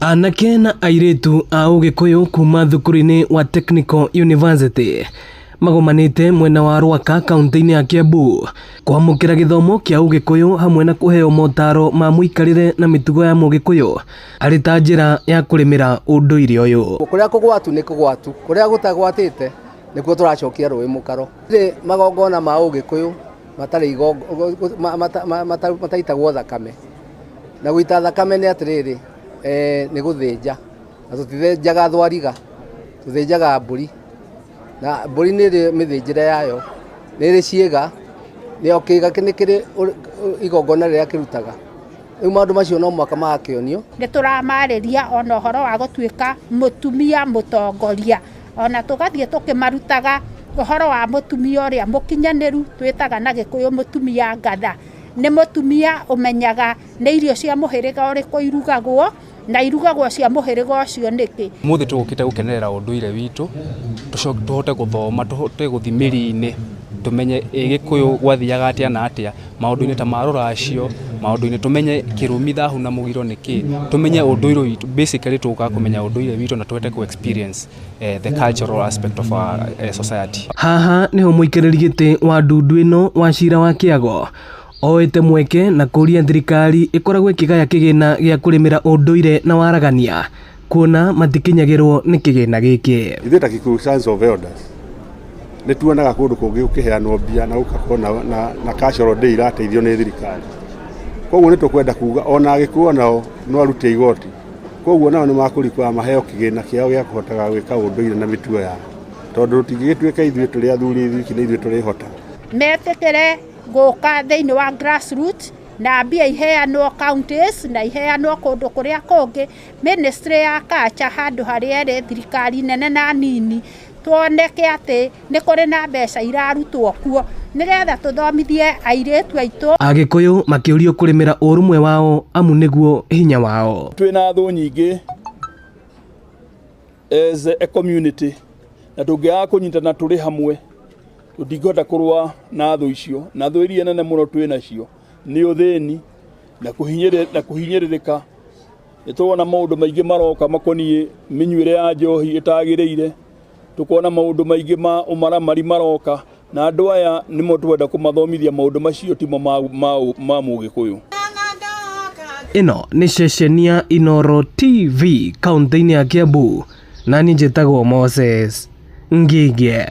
Anake na airĩtu a Ũgĩkũyũ kuma thukuru-inĩ wa Technical University magomanĩte mwena wa Rwaka kaunti-inĩ ya Kiambu kwamũkĩra gĩthomo kĩa Ũgĩkũyũ hamwe na kũheo motaro ma mũikarĩre na mĩtugo ya Mũgĩkũyũ arĩ ta njĩra ya kũrĩmĩra ũndũire ũyũ. Kũrĩa kũgwatu nĩ kũgwatu, kũrĩa gũtagwatĩte nĩkuo tũracokia rũĩ mũkaro. Gũtirĩ magongona ma Ũgĩkũyũ matarĩ mataitagwo thakame, na gũita thakame nĩ atĩrĩrĩ, nĩ gũthĩnja, na tũtithĩnjaga thwariga, tũthĩnjaga mbũri, na mbũri nĩ ĩrĩ mĩthĩnjĩre yayo, nĩ ĩrĩ ciĩga, o kĩĩga nĩ kĩrĩ igongona rĩrĩa kĩrutaga. Rĩu maũndũ macio no mũhaka magakĩonio. Nĩ tũramarĩria ona ũhoro wa gũtuĩka mũtumia mũtongoria, ona tũgathiĩ tũkĩmarutaga ũhoro wa mũtumia ũrĩa mũkinyanĩru twĩtaga na Gĩkũyũ mũtumia ngatha. Nĩ mũtumia ũmenyaga nĩ irio cia mũhĩrĩga ũrĩkũ irugagwo na irugagwo cia mũhĩrĩga ũcio nĩkĩ. Ũmũthĩ tũgũkĩte gũkenerera ũndũire witũ, tũhote gũthoma, tũhote gũthiĩ mĩri-inĩ, tũmenye ĩ Gĩkũyũ gwathiaga atĩa na atĩa, maũndũ-inĩ ta ma rũracio, maũndũ-inĩ tũmenye kĩrumi, thahu na mũgiro nĩ kĩ, tũmenye ũndũire witũ, basically tũgũkaga kũmenya ũndũire witũ na tũhote kũ experience the cultural aspect of our society. Haha nĩho mũikarĩri gĩtĩ wa ndundu ĩno wa cira wa Kĩago oete mweke na kũria thirikari ĩkoragwo ĩkĩgaya kĩgĩna gĩa kũrĩmĩra ũndũire na waragania kuona matikinyagĩrwo nĩ kĩgĩna gĩkĩ. Ithuĩ ta Kikuyu Sons of Elders nĩ tuonaga kũndũ kũngĩ gũkĩheanwo mbia na gũgakorwo na cultural day irateithio nĩ thirikari. Koguo nĩ tũkwenda kuga ona Agĩkũyũ onao no arute igoti, koguo nao nĩ makũrikũra maheo kĩgĩna kĩao gĩa kũhotaga gwĩka ũndũire na mĩtugo yao, tondũ tũtingĩgĩtuĩka ithuĩ tũrĩ athuri ithuĩ nĩ ithuĩ tũrĩhota. Metĩkĩre gũka thĩinĩ wa grassroots na mbia iheanwo counties na iheanwo kũndũ kũrĩa kũngĩ. Ministry ya culture handũ harĩa ĩrĩ thirikari nene na nini, tuoneke atĩ nĩ kũrĩ na mbeca irarutwo kuo nĩgetha tũthomithie airĩtu aitũ. Agĩkũyũ makĩũrio kũrĩmĩra ũrũmwe wao amu nĩguo hinya wao. Twĩna thũ nyingĩ as a community, na tũngĩaga kũnyitana tũrĩ hamwe tũtingĩhota kũrũa na thũ icio, na thũ iria nene mũno twĩ nacio nĩ ũthĩni na kũhinyĩrĩrĩka. Nĩ tũrona maũndũ maingĩ maroka makoniĩ mĩnyuĩre ya njohi ĩtagĩrĩire, tũkona maũndũ maingĩ ma ũmaramari maroka, na andũ aya nĩmo twenda kũmathomithia maũndũ macio timo ma Mũgĩkũyũ. Ĩno nĩ ceceni ya Inooro TV kaunti-inĩ ya Kiambu, na niĩ njĩtagwo Moses Ngige.